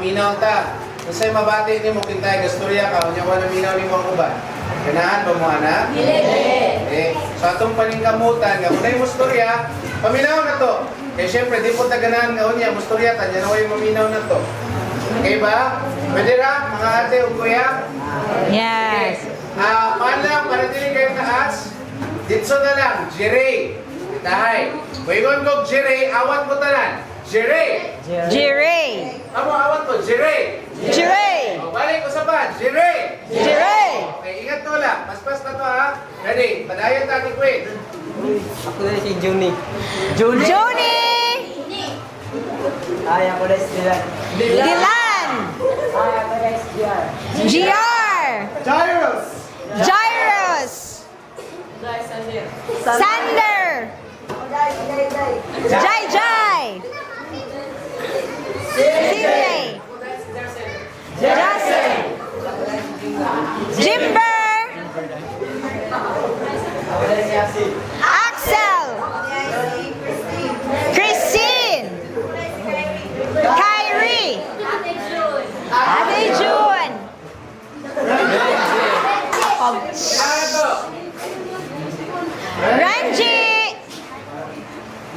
maminaw ta. Unsay mabati nimo kintay gastorya ka, unya wala minaw nimo ang uban? Ganahan ba mo ana? Eh, so atong paningkamutan nga kung mo storya, paminaw na to. Kay syempre di po ta ganahan nga unya mustorya ta nya way maminaw na to. Okay ba? Pwede ra mga ate ug kuya? Yes. Ah, paano lang para dili kayo taas? Ditso na lang, Jere. Tahay. Muingon kog Jere, awat mo tanan. Jere. Jire. Amo awat ko, Jere. Jire. O, balik ko sa ba, Jere. Jire. Okay, ingat to lang. Paspas na to ha. Ready? Padayon ta ni Queen. Ako na si Juni. Joni. Ay, ako na si Dylan. Dylan. Ay, ako na si JR. GR. Jairus. Jairus. Sander. Jai Jai. CJ. Justin. Jimber. Ako na si Axel. Axel. Christine. Kyrie. Ate June. Ato. Ranji.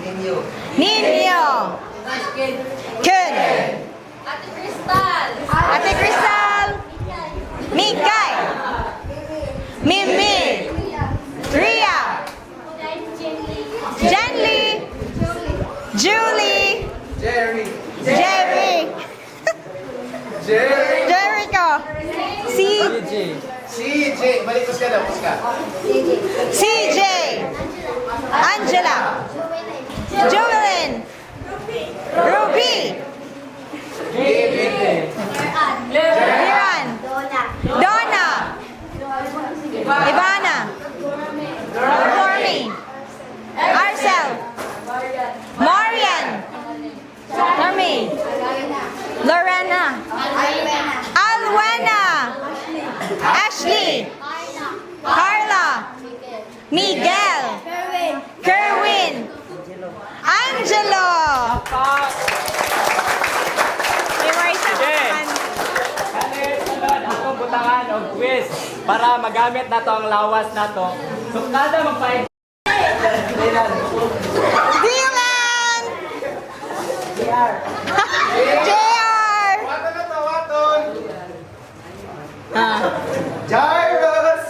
Ninyo. Nino. Kun. Ate Crystal! Ate Crystal. Mikay. Mimi. Ria. Jenly. Julie. Jerry. Jerry. Jerry. Jericho. C. CJ. CJ. Balik ko siya daw. Ka. CJ. Angela. Joelyn. Ruby. David. Miran. Donna. Ivana. Cormy. Arcel. Marian. Normie. Lorena. Alwena. Ashley. Carla. Miguel. Kerwin. Angelo. Sige. Kani sunod akong butangan og quiz para magamit nato ang lawas nato. So kada magpaig Dylan. Dylan. JR. JR. Waton na to, waton. Ah. Jairus.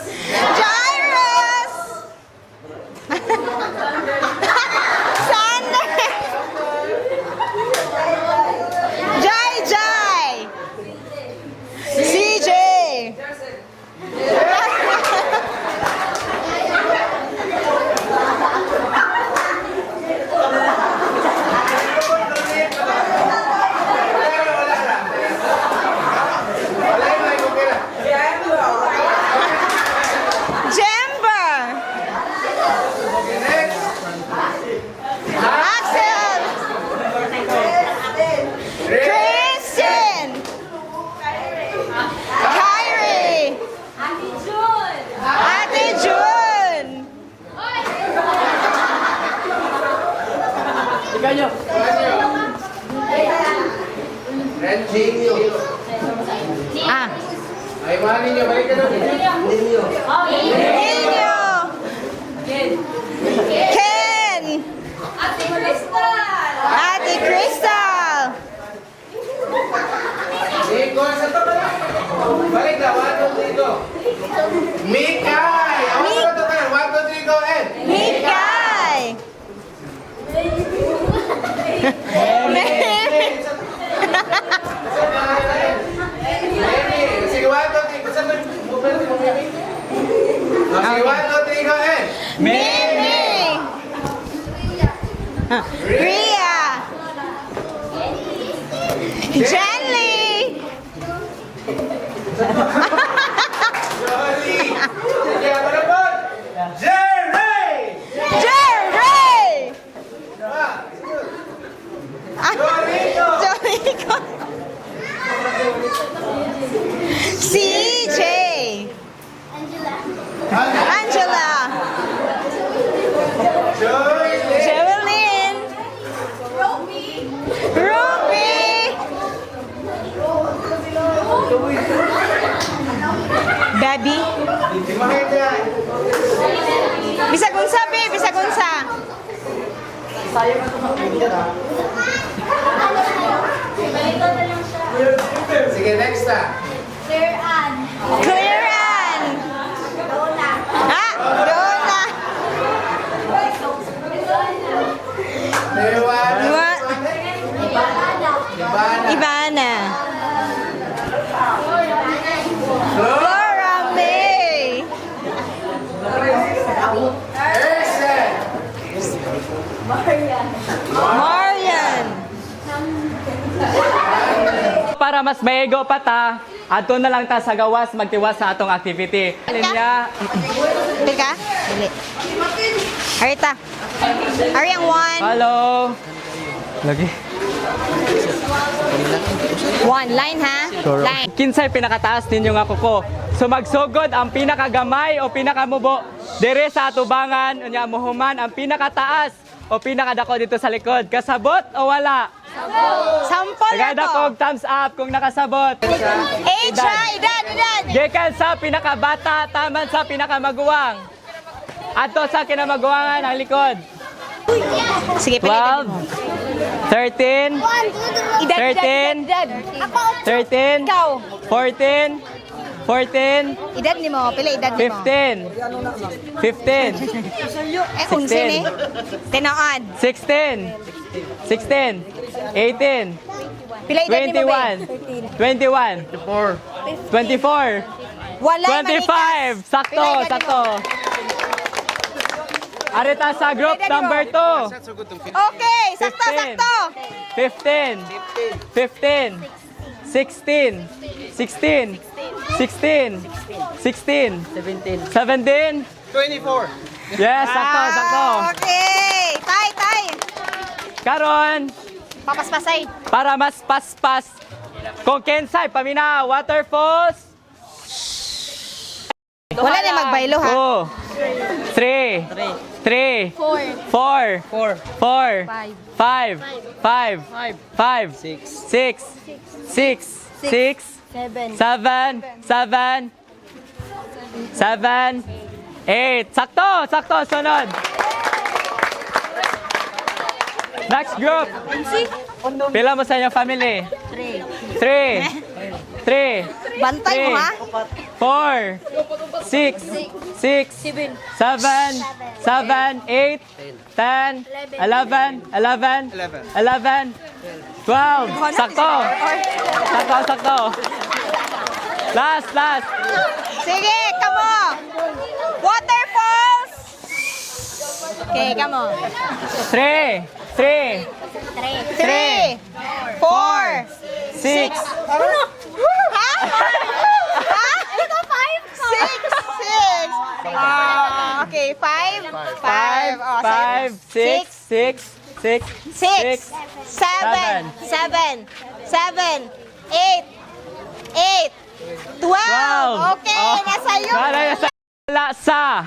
Jairus! Sander! Jai Jai! CJ! Wala na, wala na. Wala na, okay na. Jember! Okay, next. Axel! Kristen! Kyrie! Ate June! Ate June! Ikaw nyo. Renji. Ah, Ay, mahal ninyo. Balik ka doon. Ninyo. Nino! Ken! Ate Crystal! Ate Crystal! Nico, sa to ba? Balik na, 1, 2, 3, go. Mikay! Ako na to tayo. 1, 2, 3, go, and. Mikay! Mary! Mary. Sige, 1, 2, 3. Basta to, move na to, Mary. Oh, sige, 1, 2, 3, go, and. Mimi! Ria! Jenly! Jolly! Sige, ako na po. Jerry! Jerry! Ah, Jorico! Jorico! CJ! Angela! Joylyn! Joelyn! Ruby! Ruby! Bisag unsa, be, bisag unsa. Sige, next na. Sir Ann. Clear Ann. Dona. Ah, Dona. Lewana. Ivana. Ivana. Flora. Flora May. Ersen. Marian. Para mas maigo pa ta, adto na lang ta sa gawas magtiwas sa atong activity. Linya, Pil ka? Dili. Arita. Ari ang one. Hello. Lagi. One. Line ha? Line. Kinsay pinakataas ninyo nga kuko. So magsugod ang pinakagamay o pinakamubo dire sa atubangan, unya muhuman ang pinakataas o pinakadako dito sa likod. Kasabot o wala? Sampol na Tagada to. kog thumbs up kung nakasabot. Age ha? Edad, edad. Gikan sa pinakabata, taman sa pinakamaguwang. Adto sa kinamaguwangan ang likod. Sige, pili edad 12, mo. 13, Edad, edad, 13, edad, edad. 13, Ikaw. 14, 14, Edad ni mo. Pila edad ni mo. 15, 15, Eh, unsi ni. Tinood. 16, 16, 18, Pila edad ni mo, be? 21, 21, 24, Walay 25. manikas. Sakto, Pila edad ni mo? sakto. Arita sa group Pila edad ni mo? number 2. Okay, sakto, 15. sakto. 15, 15, 16, 16, 16, 16, 17, 17, 24. Yes, sakto, sakto. Ah, okay. Tay, tay. Karon, Papaspasay. para mas paspas, kung kensay, pamina, waterfalls, Wala na magbaylo ha. 2, 3, 3, 4, 4, 4, 5, 5, 5, 6, 6, 6, 6, 7. 7, 7, 7, 8. Sakto, sakto, sunod. Next group. Pila mo sa inyong family? 3. 3. 3. Bantay mo ha. 4, 6, 6, 7, 7, 8, 10, 11, 11, 11, 12. Sakto. Sakto, sakto. Last, last. Sige, kamo. Waterfalls. Okay, kamo. 3, 3, 3, 4, 6, Ano? Ha? Ha? Ito, 5? 6, 6. Ah, okay, 5, 5, 5, 6, 6, 6, 6, 7, 7, 7, 8, 8, 12. 12. Okay, nasa iyo. Nasa wala sa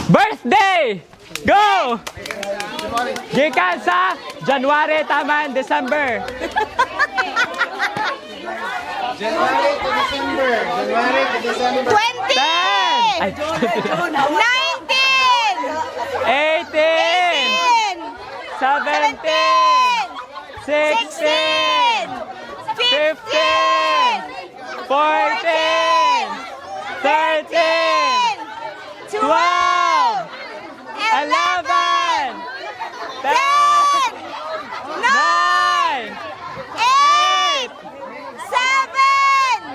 birthday! Go! Gikan sa January taman December. January to December. January to December. 20! 10! Ay, 19! 18! 10! 17! 16! 16! 15! 14! 13! 12! 11! 10! 9! 9! 8! 7!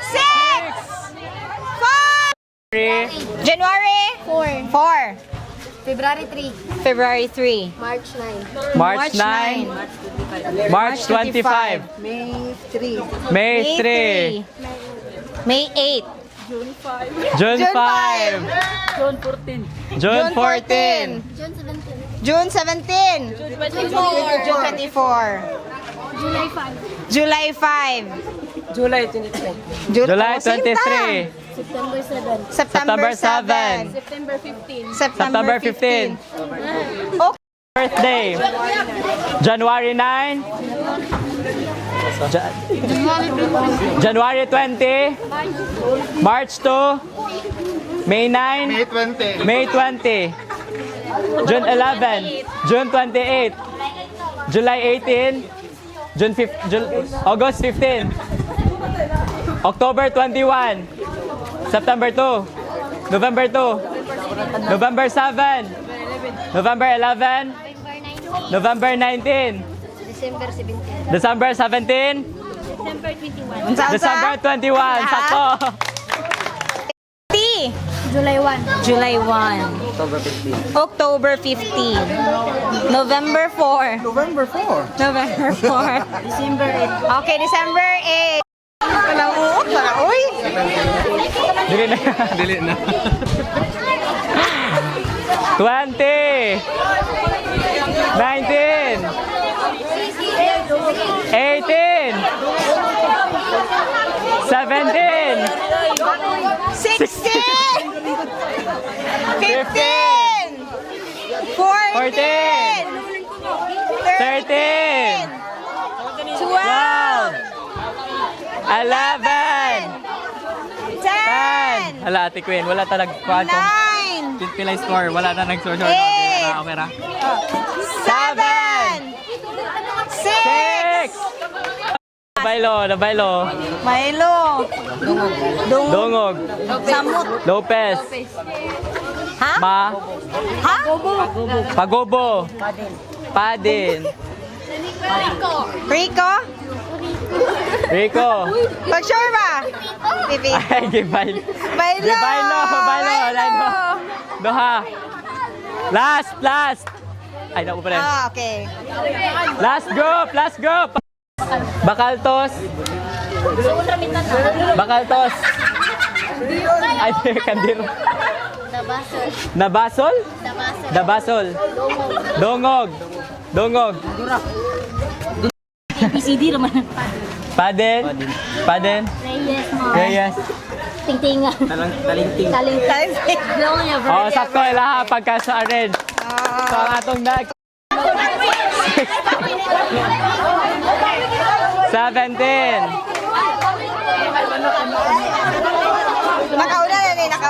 6! 5! 3, January? 4. 4. February 3. February 3. March 9. March 9, March 25, May 3. May 3, May 8. June June 5, 5. June 14, June 17. June 17. June 24. June 24. July 5. July 5. July 23. July Oh, same 23, time. September 7. September September 7. 7, September 15. September September 15, 15. Okay. birthday, January 9, January 20, March 2, May 9. May 20. May 20. June 11. June 28. July 18. June 5, August 15. October 21. September 2. November 2. November 7. November 11. November 19. December 17. December 17. December 21. Unsa, unsa? December 21. Sakto. T. July 1. July 1. October 15. October 15. November 4. November 4. November 4. December 8. Okay, December 8. Walang uot, wala. Uy! Dili na. Dili na. 20, 19, 18, 17, 16! 15! 14! 13, 12! 11, 10! 10. Hala, Ate Queen, wala talaga. 9! Pila yung score, wala na nag-score. Eight. Okay ra. 7! 6! 6! Nabaylo, nabaylo. Milo! Dungog. Dungog. Samot. Lopez. Ha? Ma. Ha? Pagobo. Padin. Rico? Rico. Pag-sure ba? Pipi. Ay, gibaylo. Milo! Gibaylo, baylo, Milo! Doha. Last, last. Ay, naku pala. Ah, okay. Last group, last group. Bakaltos. Bakaltos. Ay, kandiro. Dabasol. Nabasol? Dabasol. Dabasol. Dongog. Dongog. ABCD naman. Paden. Paden. Reyes mo. Reyes. Tingtinga. Talingting. Taling. Long niya, bro. Oh, sakto ilaha pagka sa arrange. So ang atong next 17. Nakauna na ni, naka...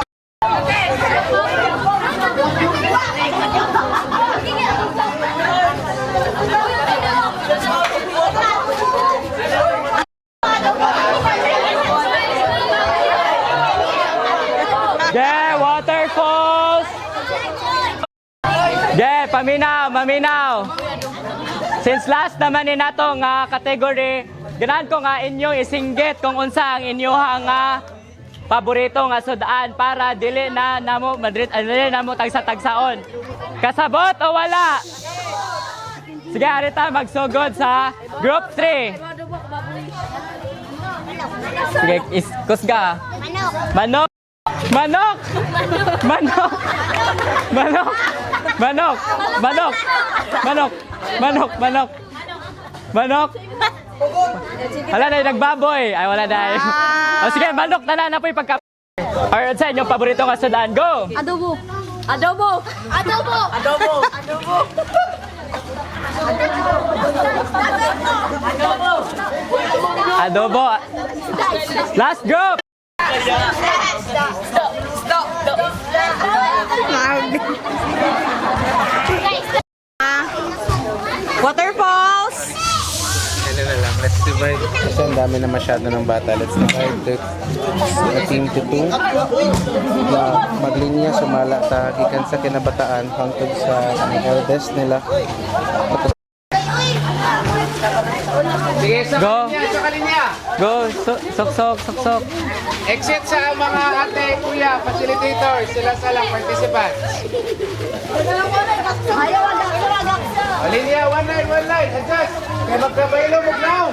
Yeah, waterfalls. Yeah, paminaw, maminaw. Since last naman ni nato nga category, ganahan ko nga inyong isinggit kung unsa ang inyong nga paborito nga sudan para dili na namo Madrid dili na mo tagsa-tagsaon. Kasabot o wala? Sige, arita magsugod sa group 3. Sige, is kusga. Manok. Manok! Manok! Manok! Manok! Manok! Manok! Manok! Manok! Manok! Wala na, nagbaboy. Ay, wala na. O sige, manok na na na po yung pagka... Or sa inyong paborito nga sudan. Go! Adobo. Adobo. Adobo. Adobo. Adobo. Adobo. Last group! Waterfalls! Ano na lang, let's divide. Kasi ang dami na masyado ng bata. Let's divide the team to two. Na maglinya sumala ta gikan sa kinabataan hangtod sa ang eldest nila. Tapos Sige, sa Go. kalinya, sa kalinya. Go! Sok, sok, sok, sok. Exit sa mga ate, kuya, facilitators, sila sa lang participants. O, linya, one line, one line, adjust. Kaya magkabaylo, magnaon.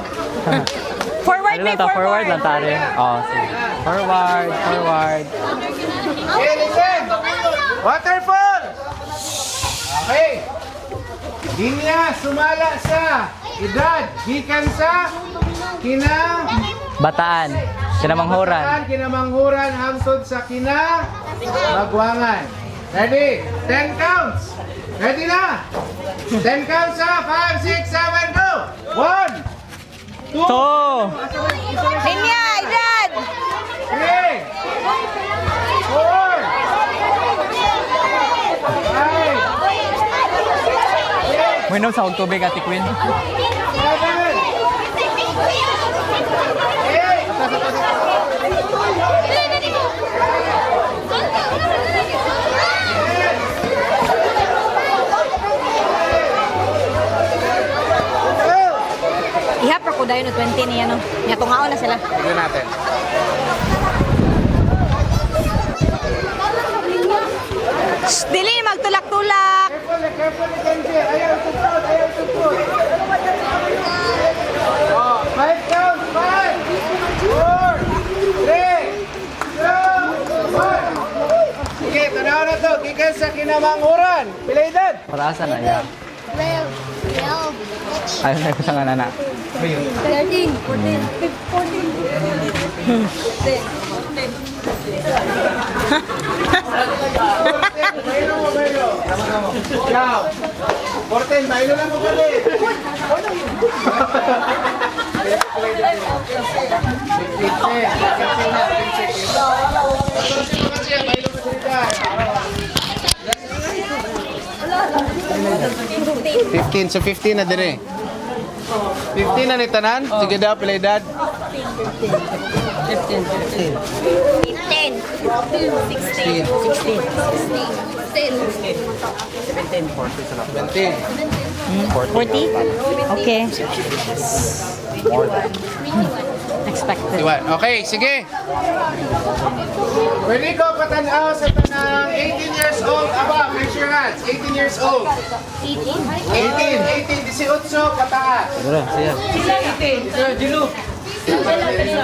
Forward, Ano may lang ta? Forward forward. lang tari. Oh, sige. Forward, forward. Okay, listen. Waterfall! Okay. Linya, sumala sa edad, gikan sa kina Bataan. Kinamanghuran. Bataan, kinamanghuran hangtod sa kina magwangan. Ready? 10 counts. Ready na? 10 counts ha? 5, 6, 7, go! 1, 2, Two! Linya, edad! 3, 4, Minom sa akong tubig, Ate Queen. 7, 8, Ihap ra ko dayon og 20 niya no. Nya tungaon na sila. Tignan natin. Shh, dili magtulak-tulak. Careful, careful, Kenji. Ayaw tukod, ayaw tukod. Oh, five count, 5, 4, 3, 2, 1. Sige, tanaw na to. Gikan sa kinamanguran. Pila edad? Para na ya. 12, 12, Ayaw na ko sa nga nana. 13, 14, 15, 14. Mahilo mo, mahilo. Ciao. 14, mahilo lang mo kali. 15, so 15 na dire. 15 na ni tanan? Sige daw, pila edad? 15, 16, 16, 16, 17. 40? Okay. Expected. Diba? Okay, sige. Pwede ko patanaw sa tanang 18 years old. Aba, raise your hands. 18 years old. 18. 18, 18, 18, pataas. Sir, Jilu. 18.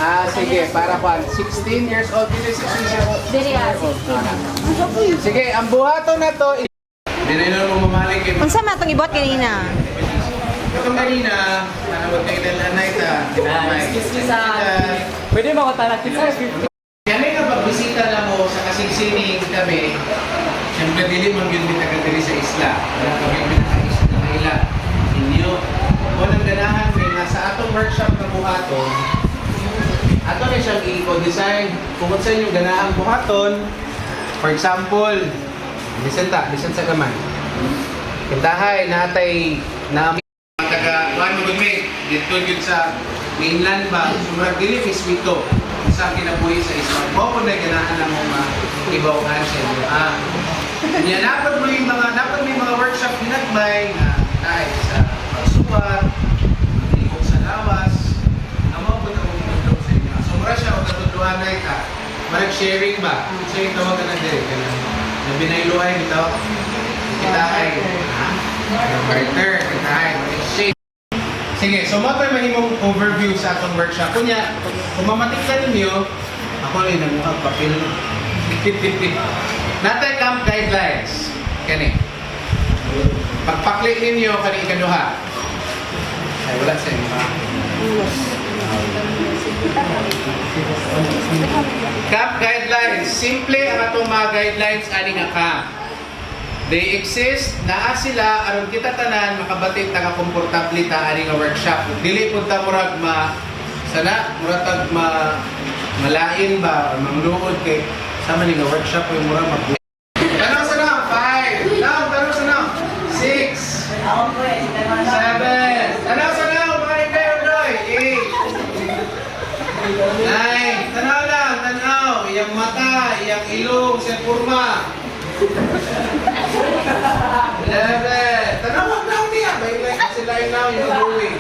Ah, sige, para kwan. 16 years old. Dito 16 years old. Diri ah, 16. Sige, ang buhato na to. Hindi na mo mamalik kay Unsa man atong ibuhat kanina? Itong kanina, ano kay Lanay ta. Excuse me sa... Pwede mo ko tanak. Kami nga pagbisita na mo sa kasingsining kami, siyempre dili man yun mi taga diri sa isla. Wala kami pinaka-isla na kaila. Inyo. Unang ganahan mi nga sa atong workshop na buhaton, ato na siyang i-design. Kung sa inyong ganahang buhaton, for example, listen ta, listen sa gamay. Kintahay, natay na taga kuan mo gud mi didto gyud sa mainland ba sumurag dili mismito sa kinabuhi sa isla mo kun na ganahan na mo maibaw-an sa inyo ah nya dapat mo yung mga dapat may mga workshop ginagmay nga tayo sa pagsuwat, paglibog sa lawas, amo po na mong itudlo sa inyo. So mura siya og katudlohan na ka marag sharing ba so yung tawag ka na diri kanang na binayluhay bitaw kita ay ha? Barter, kita ay exchange. Sige, so mo tayo mahimong overview sa atong workshop. Kunya, kung mamatik ka ninyo, ako rin ang papel. Natay camp guidelines. Kani. Pagpaklit ninyo, kani ikaduha. Ay, wala sa inyo. Ha? Camp guidelines. Simple ang atong mga guidelines ani nga camp. They exist, naa sila aron kita tanan makabati ta nga komportable ta ani nga workshop. Ug dili pud ta murag ma sana murag tag ma malain ba or mamluod kay sama ni nga workshop oy murag mag. Tanaw sa na, 5. Now, tanaw sa na. 6. 7. Tanaw sa na, mga kayo doy. 8. 9. Tanaw lang, tanaw. Iyang mata, iyang ilong, sa kurma. 11. Tanaw ang now niya. May like sila yung now, yung doing.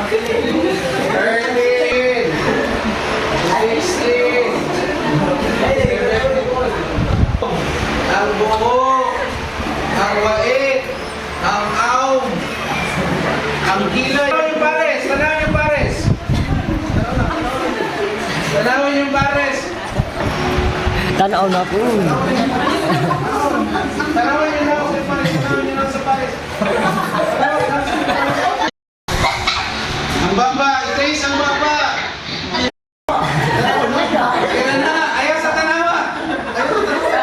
13. 16. Ang buo. Ang wait. Ang aum. Ang kilay. Tanaw yung pares. Tanaw yung pares. Tanaw yung pares. Tanaw na po. Tanawan niyo lang sa pares. Tanawan niyo lang sa pares. Tanawan niyo lang sa pares. Ang baba. I-trace ang baba. Kaya na. Ayaw sa tanawa.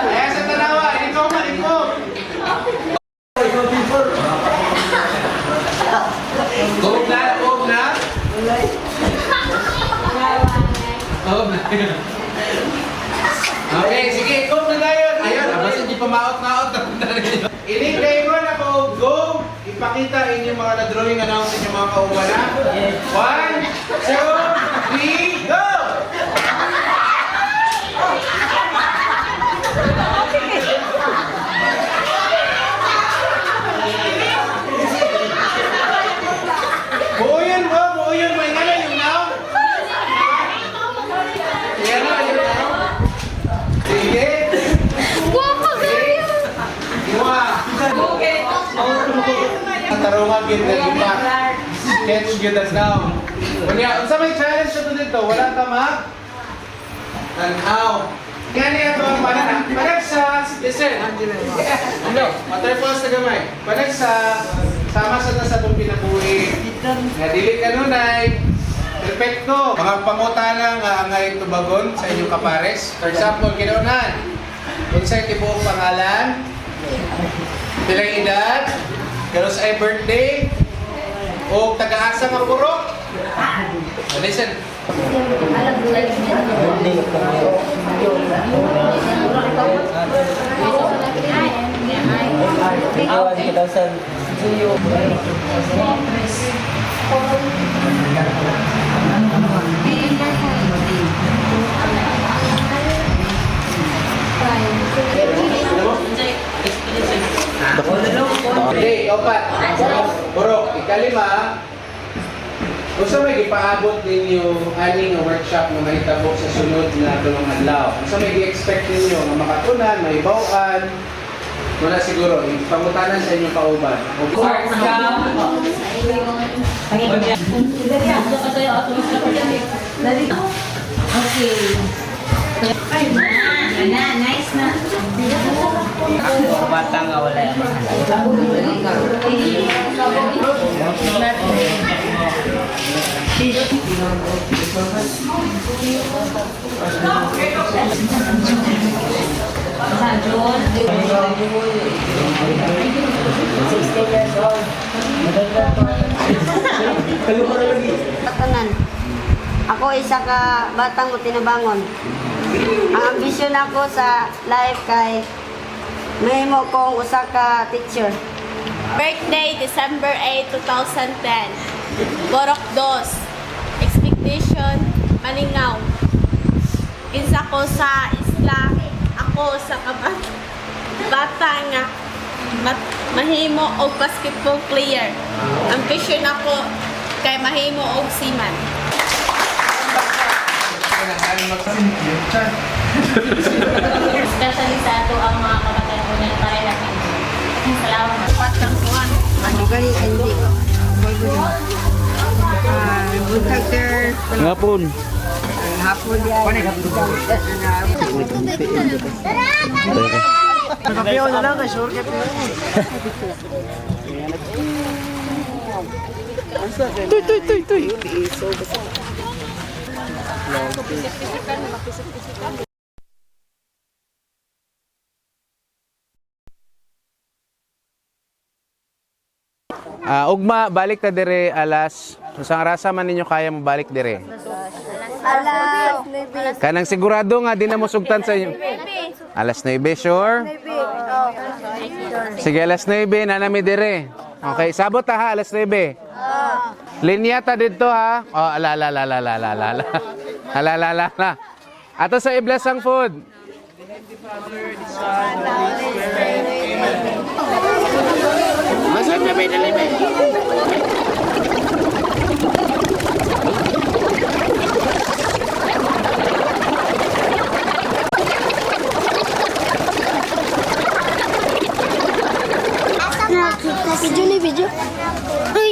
Ayaw sa tanawa. Ikaw man, ikaw. Go na, go na. Go na. Okay, sige, go na tayo. Ayun, abas. pamaot-naot na punta ninyo. Ini kayo na ko go, ipakita inyong mga na-drawing announce inyong mga kauban ha. One, two, three, go! Buo yun mo, buo yun mo. Ingala yung now. Ingala yung now. Sige. Guwapo kayo! Dua. Tarungan gid na ipa. Sketch gyud as now. Unya, unsa may challenge to dito? Wala ta ma? Tan-aw. Ngani ato ang panana. Panagsa, listen. Ano? Waterfalls na gamay. Panagsa, sama sa ta sa atong pinabuhi. Nga dili kanunay. Perfecto. Mga pangutana nga angay tubagon sa inyong kapares. For example, kinaunan. Unsay tibuok pangalan? Pilang edad? Karos ay birthday? O taga-asa nga purok? Oh, listen. Ikaw, 2000. Okay, opat. Purok. Ikalima, unsa may gipaabot ninyo ani nga workshop nga mahitabo sa sunod na tulong adlaw? Unsa may gi-expect ninyo nga makatunan, mahibaw-an? Wala siguro, ipangutanan sa inyong kauban. Okay. Na, nice na. Ako bata nga wala yung Sa John. 16 years old. Katanan. Ako isa ka batang tinabangon. Ang ambisyon nako sa life kay mahimo kong usa ka teacher. Birthday, December 8, 2010. Borok Dos. Expectation, Malingaw. Kinsa ko sa isla, ako sa kabat bata nga mahimo og basketball player. Ambition ako kay mahimo og seaman. Especially sa ato ang mga kabataan ko na para natin. Salamat. Ano gani hindi. Buntag sir. Ngapon. Hapon diay. Ah, ugma, balik ta dire alas. Usang rasa man ninyo kaya mo balik dire. Alas Kanang sigurado nga di na mo sugtan sa inyo. Alas 9, sure? Sige, alas 9, nanami dire. Okay, sabot ta ha, alas 9. Linya ta dito ha. Oh, ala ala ala ala ala ala. Ala ala ala ala. ala. Ato sa i-bless ang food. Video ni video. Uy.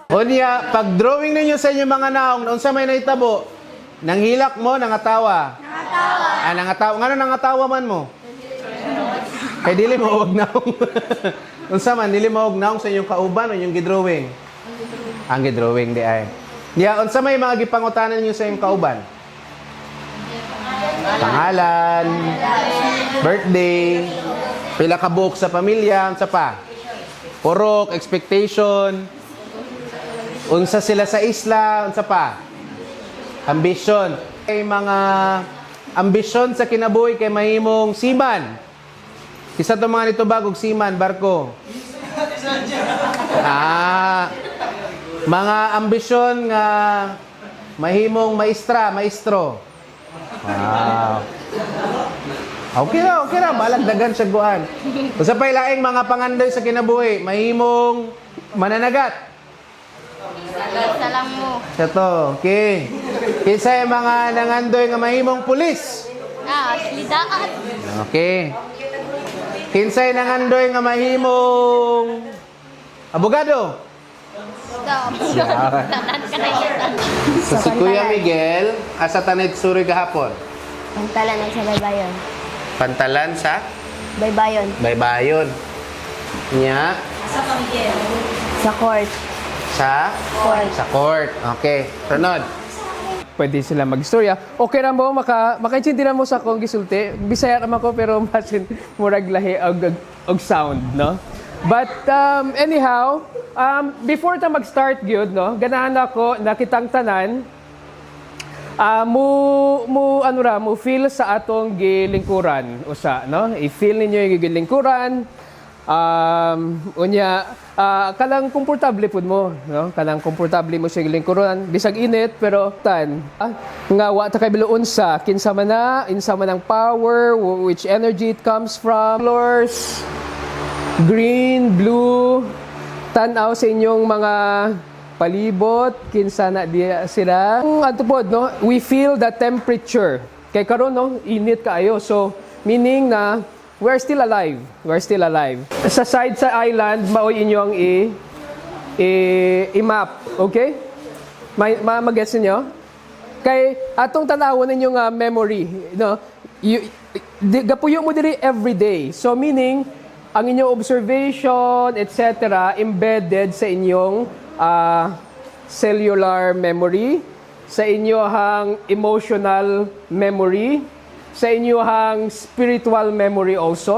Unya, pag drawing ninyo sa inyong mga naong, unsa may nahitabo? Nanghilak mo, nangatawa. Nangatawa. Ah, nangatawa. Ngano nangatawa man mo? Kay dili mo og naong. Unsa man dili mo og naong sa inyong kauban o inyong gidrawing? Ang gidrawing di ay. Niya, unsa may mga gipangutanan ninyo sa inyong kauban? Pangalan, birthday, pila ka buok sa pamilya, unsa pa? Purok, expectation. Unsa sila sa isla, unsa pa? Ambisyon. Kay mga ambisyon sa kinabuhi kay mahimong seaman. Isa to mga nito bagog seaman, barko. Ah, mga ambisyon nga mahimong maestra, maestro. Wow. Okay ra, balagdagan sa guan. Usa pa'y laing mga pangandoy sa kinabuhi, mahimong mananagat. Sa lang mo. Siya to, okay. Kinsa yung mga nangandoy nga mahimong pulis? Ah, lidaan. Okay. Kinsay nangandoy nga mahimong abogado? Tanan ka na yun. So, si Kuya Miguel, asa tanay suri gahapon? Pantalan ang sa Baybayon. Pantalan sa Baybayon. Baybayon. Nya Sa court. sa Court. sa court. Okay. Sunod. Pwede sila magistorya. Okay ra mo makaintindi ra mo sa akong gisulti. Bisaya ra man ko pero masin murag lahi og sound, no? But anyhow, before ta mag-start gyud, no? Ganahan ako nakitang tanan mo mo ano ra mo feel sa atong gilingkuran usa, no? I-feel ninyo yung gilingkuran. Unya, kalang komportable pud mo, no? Kalang komportable mo sa gilingkuran bisag init pero tan nga wa ta kay biluon sa kinsa man na insa man ang power, which energy it comes from. Colors green, blue, tan-aw sa inyong mga palibot, kinsa na di sila. Ang ato pod, no, we feel the temperature. Kay karon, no, init kaayo. So, meaning na we're still alive. We're still alive. Sa side sa island, maoy inyong i-map, okay? May ma magets niyo? Kay atong tanawon ninyo nga memory, no? Gapuyo mo diri every day. So meaning ang inyong observation, etc., embedded sa inyong cellular memory, sa inyong emotional memory, sa inyong spiritual memory also.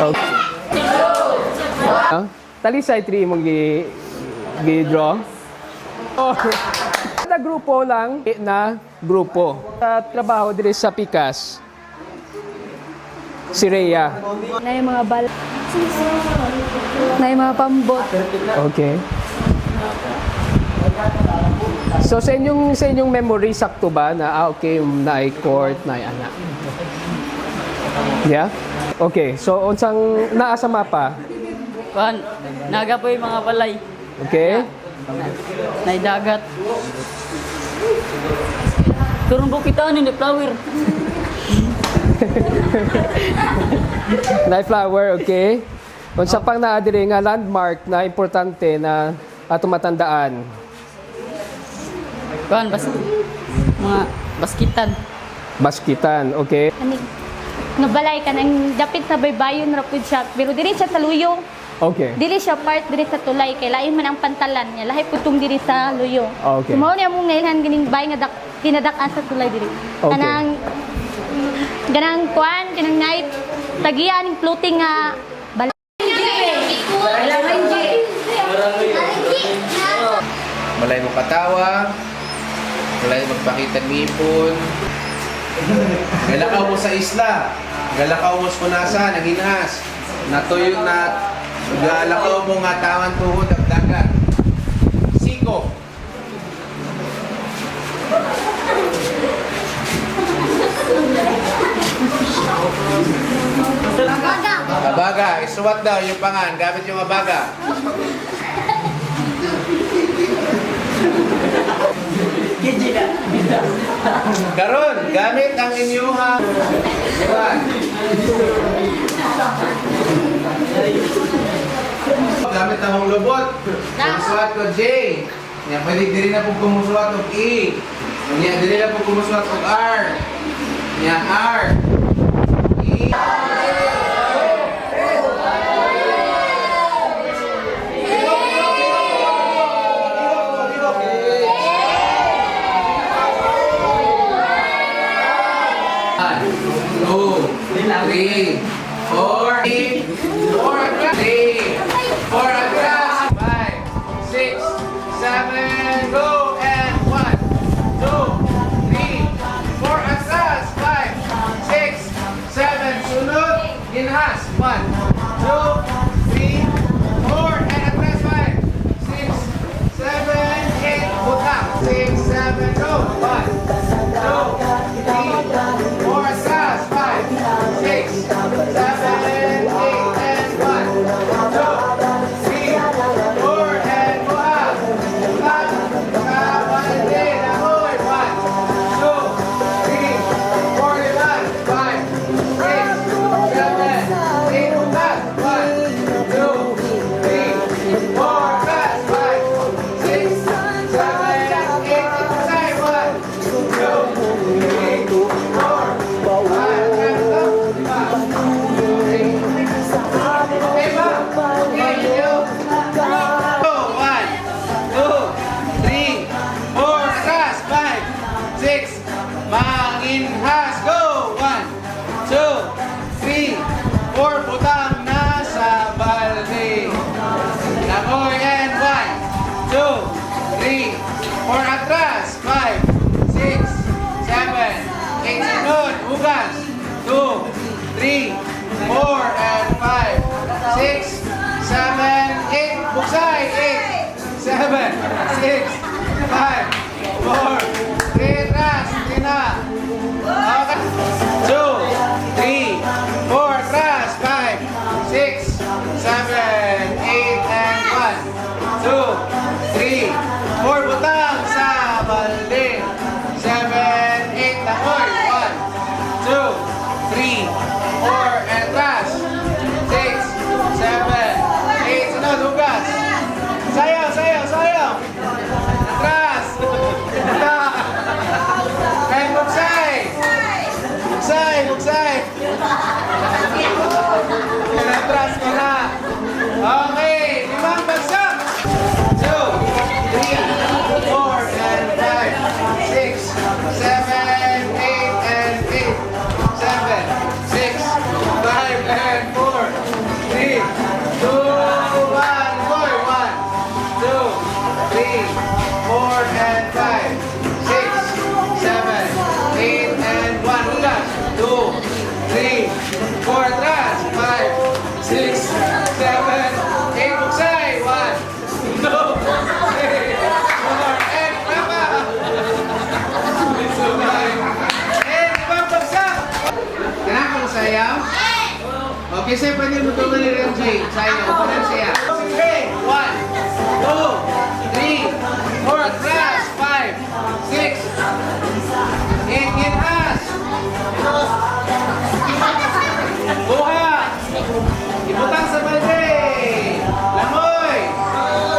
Okay. Ah, talisay 3 imong gi draw. Or kada grupo lang na grupo. Sa trabaho diri sa Pikas, si Rhea. Na yung mga bal. Na yung mga pambot. Okay. So sa inyong memory, sakto ba na okay, na ay court na ay ana? Yeah? Okay, so unsang naa sa mapa? Kuan, naga po yung mga balay. Okay? Nay dagat. Turong kita ni flower. Night flower, okay? Unsa pang naa diri nga landmark na importante na ato matandaan? Kuan bas mga baskitan. Baskitan, okay? Ani, nabalay ka nang dapit sa Baybayon ra pud siya. Pero dili siya sa luyo. Okay. Dili siya part diri sa tulay kay lain man ang pantalan niya. Lahi putong diri sa luyo. Okay. So, mao niya mong ngayon ganing bay nga kinadak-an sa tulay diri. Okay. Kanang ganang kuan kanang night tagiya ning floating nga balay. Malay mo katawa, malay magpakita ng ngipon. Galakaw mo sa isla, galakaw mo sa kunasa, naginaas. Natuyo na, galakaw mo nga tawan tuhod ang dagat. Siko. Abaga, isuwat daw yung pangan gamit yung abaga. Karon, gamit ang inyong Diba? Gamit ang mong lubot. Kumusuat ko J. Nya pwede diri na po kumusuat og E. Nya diri na po kumusuat og R. Nya R. E. Three, four, three, four, three, four, atras. Five, six, seven, go, and one, two, three, four, atras. Five, six, seven, sunod, ginhas. One, two, three, four, and atras. Five, six, seven, eight, butang. Six, seven, go. One, two, three, four, atras. Five, six, seven, eight, and one, two, three, four, and buhat. Buhat, sa balde, langoy. One, two, three, four, lima, five, six, seven, eight, buhat. One, two, three, four, atras. Five, six, seven, eight, inside. One, two, three, four, five, lima, three. Okay ba? Okay, you. Go. One, two, three, four, atras, five, six, manginhas. Go! One, two, three, four, butang na sa balde. Langoy and one, two, three, four, atras, five, six, seven, eight, sunod, hugas, two, three, four, and five, six, seven, eight, buksay, eight, seven, six, five, four, three, atras, hindi na. Okay. Two, three, four, atras, five, six, seven, eight, and one, two, three, four, butang sa balde. Seven, eight, langoy. One, two, three, four, and atras. Six, seven, eight, sunod, hugas. Sayaw, sayaw, sayaw. Atras. Butang. And buksay. Buksay, buksay. Atras mo na. Okay, limang bagsak. Two, three, four, and five, six, seven, eight, and eight, seven, six, five, and four, three, two, one, four, one, two, three, four, and five, six, seven, eight, and one. Hugas. Two, three, four, atras. Five, six, seven, eight. Buksay. One, two, three, four, and tama. Subay. And ibang bagsak. Ganahan ka sayaw? Okay, sir, pwede mo tulungan ni Renji. Sayaw. Pwede siya. Okay, one, two, three, four, atras. Five, six, eight, ginhas. Buha. Ibutang sa balde. Langoy.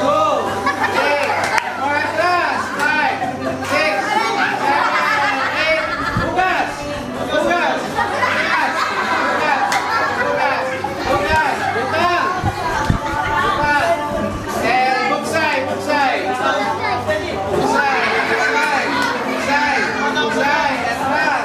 Two, three, four, atras. Five, six, seven, eight. Hugas. Hugas. Hugas. Hugas. Hugas. Hugas. Butang. Butang. And buksay. Buksay. Buksay. Buksay. Buksay. Buksay. Atras.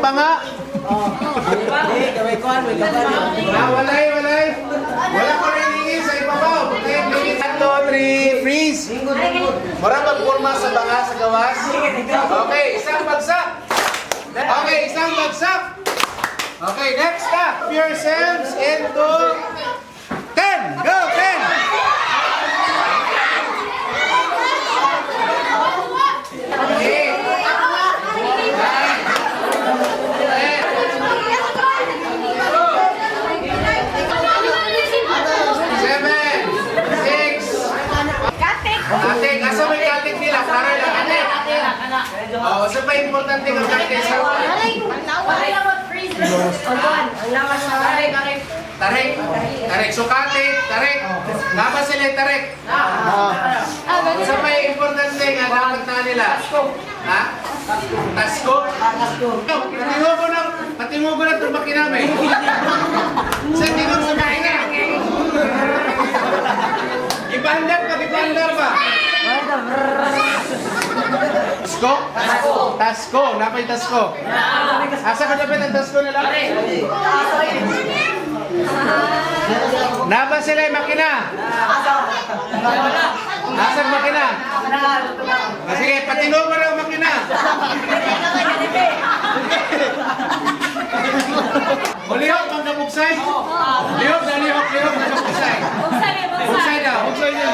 banga? Ah, walay, walay. Wala ko rin sa ibabaw. Okay, please. 1, 2, 3, freeze. Mura magporma sa banga sa gawas. Okay, isang bagsak. Okay, isang bagsak. Okay, next stop. Yourselves into 10. Go, 10. 8, 9, 7, 6, Katik! Katik, asa may katik nila? Klaro lang, katik. Oh, sa pa importante ng katik sa Tarik. Tarik. So katik, tarik. Dapat sila yung tarik. Sa may importante nga dapat na nila. Ha? Tasko? Tasko. Patingogo na, patingogo na itong makina eh. Sa tingog sa makina. Ipandar pa, ipandar pa. Tasko? Tasko. Tasko. Napay tasko. Asa ko dapat ang tasko nila? Napa sila yung makina? Nasaan makina? Ah, sige, patinog mo na ang makina. O lihok, ang kabuksay. Lihok na lihok, lihok na kabuksay. Buksay daw, buksay daw.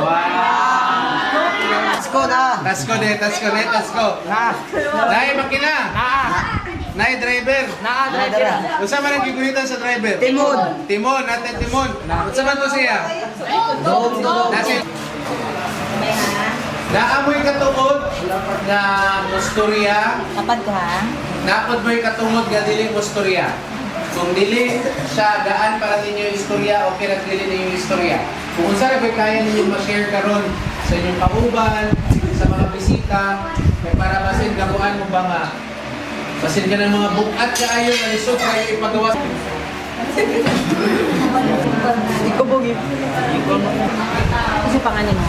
Wow. Tasko na. Tasko de, tasko de, tasko. Nay, makina. Nay, driver. Naa, driver. Unsa man ang giguhitan sa driver? Timon. Timon, natin timon. Unsa man to siya? Nasi. Naamoy katungod nga musturya. Kapag ko ha? Napod mo'y katungod nga dili musturya. Kung dili siya daan para ninyo yung istorya, okay ra dili ninyo yung istorya. Kung unsa ra ba'y kaya ninyo ma-share karon sa inyong kauban, sa mga bisita, kay para basin gabuan mo ba nga basin ka ng mga bukat kaayo nga lisod kayo ipagawa. Kasi pangalan mo.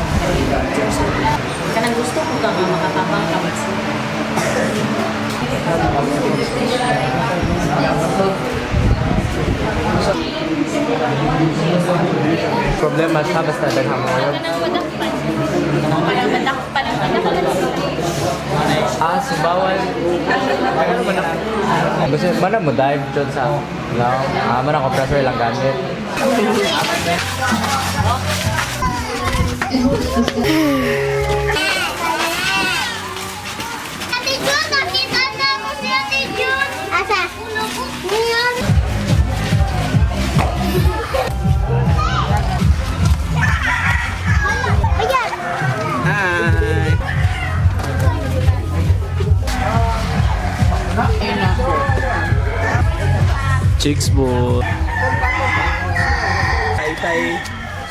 Kanang gusto ko ka nga makatabang ka mas. Problema siya basta daghang mo. Kanang madakpan. Parang madakpan ang madakpan. Ah, so bawal. Gusto mana mo dive dyan sa no? Ah, mana compressor lang gamit. Ate Jun, nakita na ako si Ate Jun. Asa? Ngayon. Ayan. Hi. Chicks bo. Tay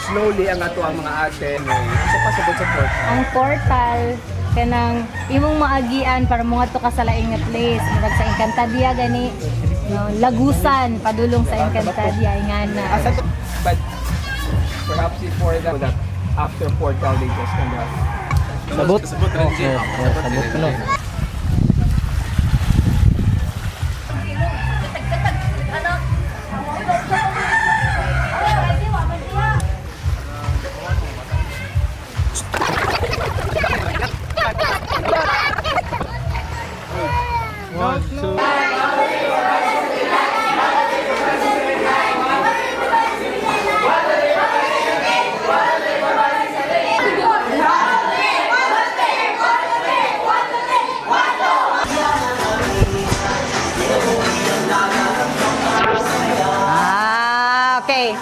slowly ang ato ang mga ate. So pasabot sa portal. Ang portal kanang imong maagian para mo to ka sa laing nga place murag sa Encantadia gani no, Lagusan padulong sa Encantadia ingana. Asa to? But perhaps before that, that after portal they just kind of Sabot. Sabot oh, sabot ko no. Ah, okay.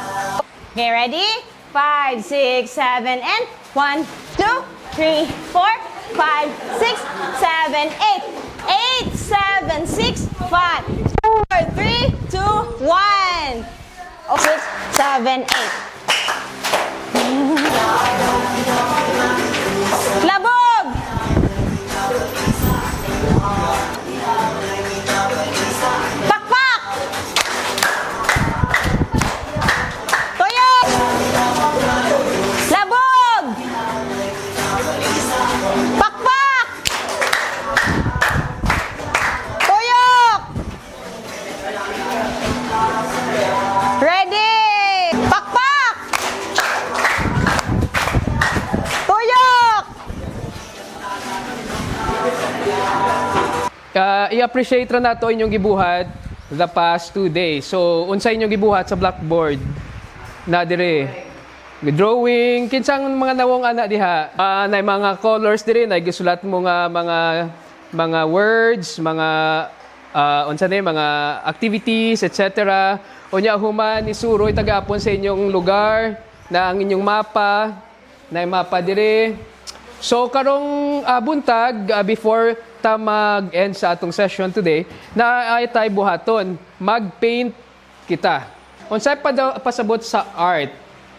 Okay, ready? 5, 6, 7, and 1, 2, 3, 4, 5, 6, 7, 8. 8, 7, 6, 5, 4, 3, 2, 1. 6, 7, 8. Labog! Pakpak! Tuyo! Labog! Pakpak! Tuyok! I-appreciate ra nato inyong gibuhat the past 2 days. So, unsa inyong gibuhat sa blackboard na dire? Drawing, kinsang mga nawong ana diha? Na mga colors dire na gisulat mo nga mga words, mga unsa ni mga activities, etc. Unya human isuroy tagapon sa inyong lugar na ang inyong mapa, na mapa dire. So karong buntag, before ta mag-end sa atong session today, na ay tay buhaton, mag-paint kita. Unsay pa daw pasabot sa art?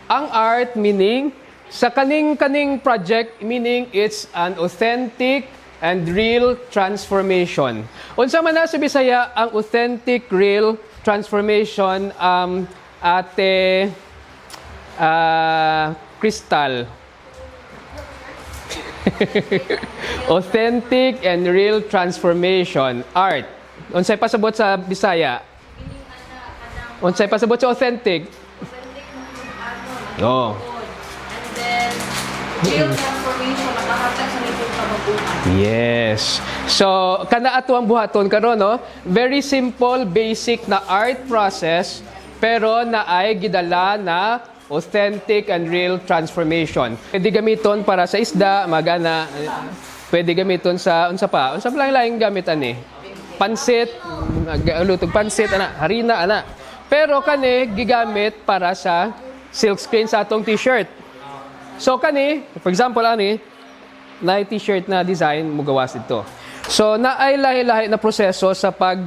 Ang art meaning sa kaning project, meaning it's an authentic and real transformation. Unsa man na sa Bisaya ang authentic real transformation, Ate Crystal? Authentic and real transformation. Art. Unsay pasabot sa Bisaya? Unsay pasabot sa authentic? Oh. And then, real transformation, makahatag sa nitong kabaguhan. Yes. So, kana ato ang buhaton karon, no? Very simple, basic na art process pero na ay gidala na authentic and real transformation. Pwede gamiton para sa isda, magana. Pwede gamiton sa unsa pa? Unsa pa lang laing gamit ani? Pansit, lutog pansit ana, harina ana. Pero kani gigamit para sa silk screen sa atong t-shirt. So kani, for example ani, na t-shirt na design mo gawas ito. So naay lahi-lahi na proseso sa pag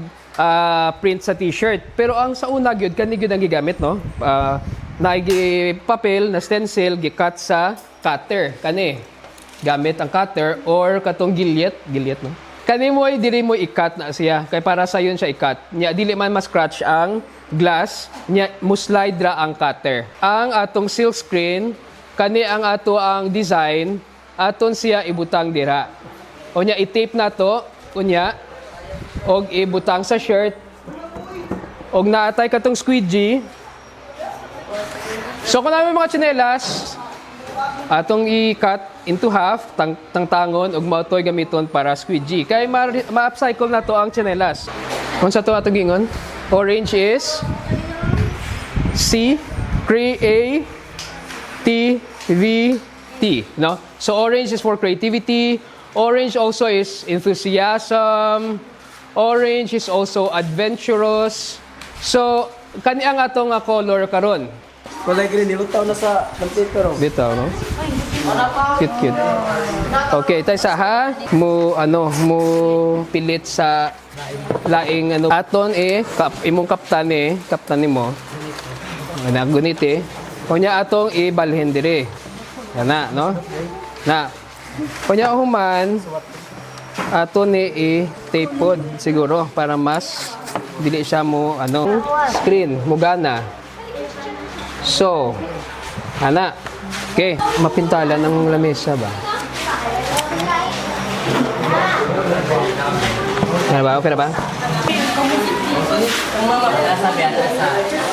print sa t-shirt. Pero ang sa una gyud kani gyud ang gigamit, no? Naay gi papel na stencil gi-cut sa cutter kani. Gamit ang cutter or katong gilyet, gilyet, no? Kani mo ay diri mo i-cut na siya kay para sayon siya i-cut. Nya dili man ma-scratch ang glass, nya mo slide ra ang cutter. Ang atong silk screen kani ang ato ang design aton siya ibutang dira. Unya i-tape na to, unya og ibutang sa shirt. Og naatay katong squeegee. So kung namin mga tsinelas, atong i-cut into half, tangtangon og mao to'y gamiton para squeegee. Kay ma-upcycle na to ang tsinelas. Kung sa to atong gingon, orange is C, A, T, V, T. No? So orange is for creativity. Orange also is enthusiasm. Orange is also adventurous. So, kani ang atong nga color karon. Kulay green, nilutaw na sa paper. Oh. Dito, no? Cute, cute. Okay, tayo sa ha. Mo, ano, mo pilit sa laing ano. Aton eh, imong kaptan eh, kaptan nimo. Ana gunit eh. Unya atong ibalhin dire. Ana, no? Na. Unya human ato ni i-tape pod siguro para mas dili siya mo ano screen mo gana. So, ana. Okay, mapintala ng lamesa ba? Ano ba? Okay na ba?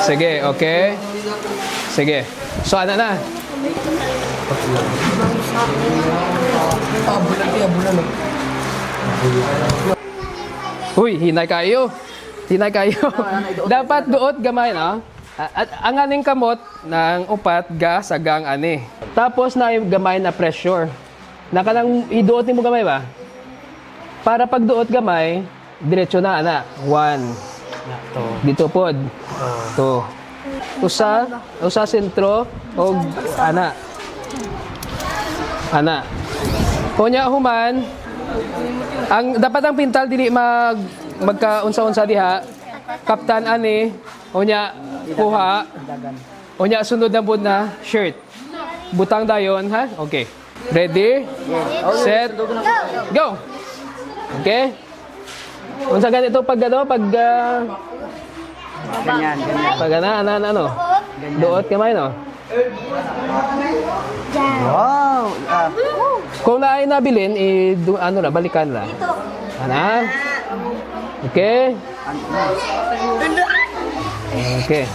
Sige, okay. Sige. So, ano na? Uy, hinay kayo. Hinay kayo. Dapat duot gamay, no? At ang aning kamot ng upat ga sagang ani. Tapos na yung gamay na pressure. Nakalang iduot nimo gamay ba? Para pag duot gamay, diretso na ana. One. Dito pod. Two. Usa, usa sentro og ana. Ana. Kunya human, ang dapat ang pintal dili magkaunsa-unsa diha. Kaptan ani, unya kuha. Unya sunod na bud na shirt. Butang dayon ha? Okay. Ready? Set. Go. Okay? Unsa ganito pag ano pag Ganyan, ganyan. pag ana ana ana, ano? Duot kamay, no? Wow! Kung naay nabilin, i ano na balikan na. Ana? Okay? Okay.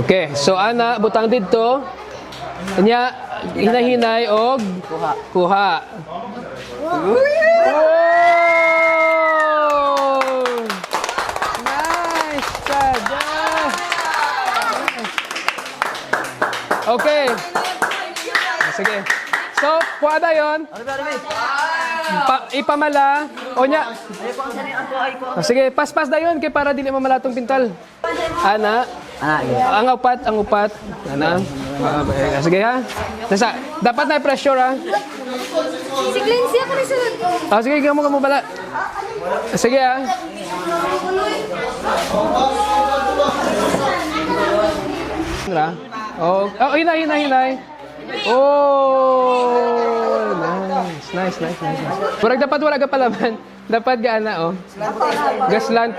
Okay, so ana butang didto. Nya hinahinay og kuha. Whoa! Nice! Tada! Okay. Sige. So, puwada yon. Ipamala. O nya. Ah, sige, paspas na yun kay para dili mamala tong pintal. Ana. Ang upat, ang upat. Ana. Ah, sige ha. Nasa, dapat na pressure ha. Si Glency ako rin sunod. Ah, sige, kamo kamo bala. Sige ha. Ra. Oh, oh, hinay, hinay, hinay. Oh, nice, nice, nice, nice. Nice. Murag dapat wala ka palaman. Dapat gaana oh. Gaslan.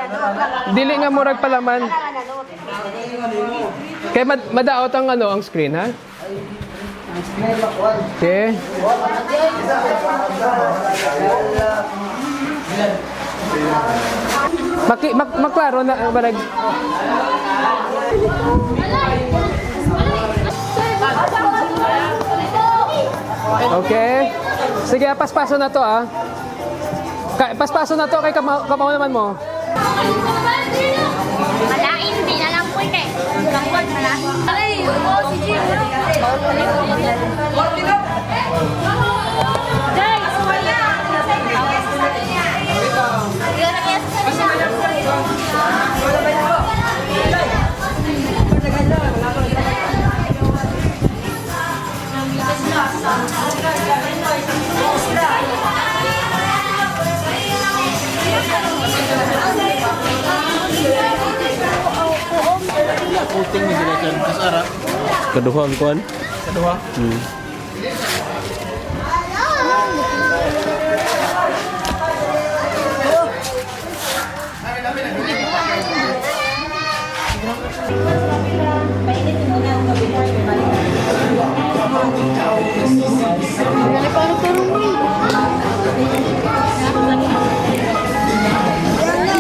Dili nga murag palaman. Kay madaot ang ano ang screen ha. Okay. Maklaro na marag. Okay. Sige, paspaso na to ah. Paspaso na to kay kamaw naman mo. Malain, di na lang po eh. Gawad, malain. Ay, oo, si Jim. Guys, wala. Kaduha ang kuan. Kaduha.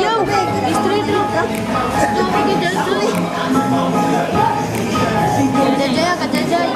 Yo, straight road. Jajay ka, jajay.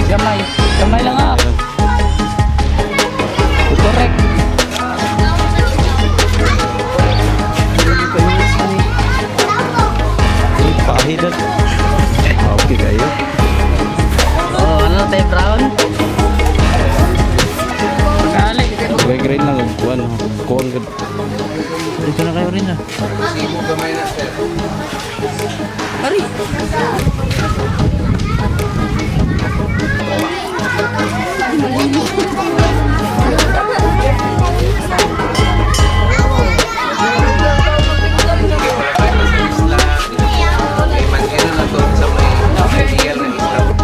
Gamay. Gamay lang ah. Correct. Pahidat. Okay kayo. Oh, ano tayo brown? Kali. Okay, green lang ang kuan. Kuan gud. Dito na kayo rin ah. Gamay na, sir. Isla. Okay, man, na to sa may ideal na isla.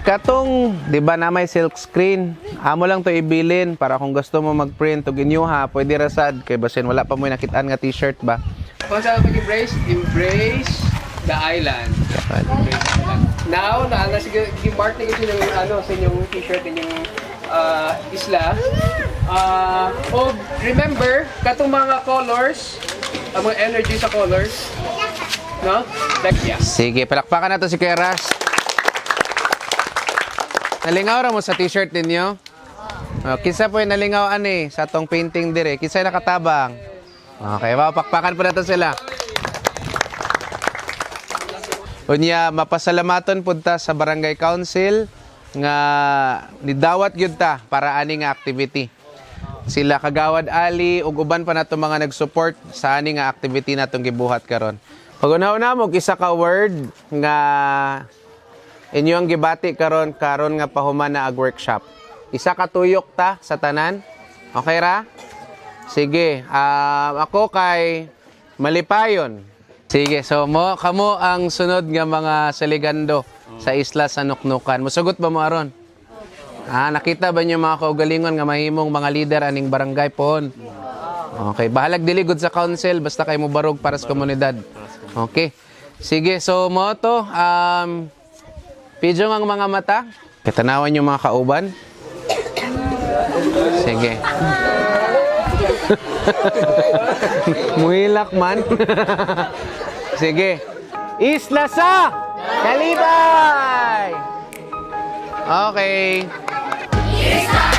Katong, di ba na may silk screen? Amo lang to ibilin para kung gusto mo mag-print og inyo ha, pwede ra sad kay basin wala pa mo nakitaan nga t-shirt ba. Kung sa mag-embrace, embrace the island. Embrace the island. Now, na na sige gi-mark na gyud yung ano sa inyong t-shirt inyong isla. Og remember katong mga colors, ang mga energy sa colors, no? Like, yeah. Sige, palakpakan na to si Kuya Ras. Nalingaw ra mo sa t-shirt ninyo? Oh, kinsa po yung nalingaw ani sa atong painting dire? Kinsa nakatabang? Okay, mapakpakan po nato sila. Unya, mapasalamaton pud ta sa Barangay Council nga nidawat gyud ta para ani nga activity. Sila Kagawad Ali ug uban pa nato mga nag-support sa ani nga activity natong gibuhat karon. Pag una-una mo isa ka word nga inyo ang gibati karon karon nga pahuman na ag workshop. Isa ka tuyok ta sa tanan. Okay ra? Sige, ako kay Malipayon. Sige, so mo kamo ang sunod nga mga saligando sa isla sa Nuknukan. Musugot ba mo aron? Ah, nakita ba niyo mga kaugalingon nga mahimong mga leader aning barangay pohon? Okay, bahalag dili gud sa council basta kay mo barog para sa komunidad. Okay. Sige, so mo to pidyo ang mga mata. Kitanawan yung mga kauban. Sige. Muhilak man. Sige. Isla sa Kalibay! Okay. Isla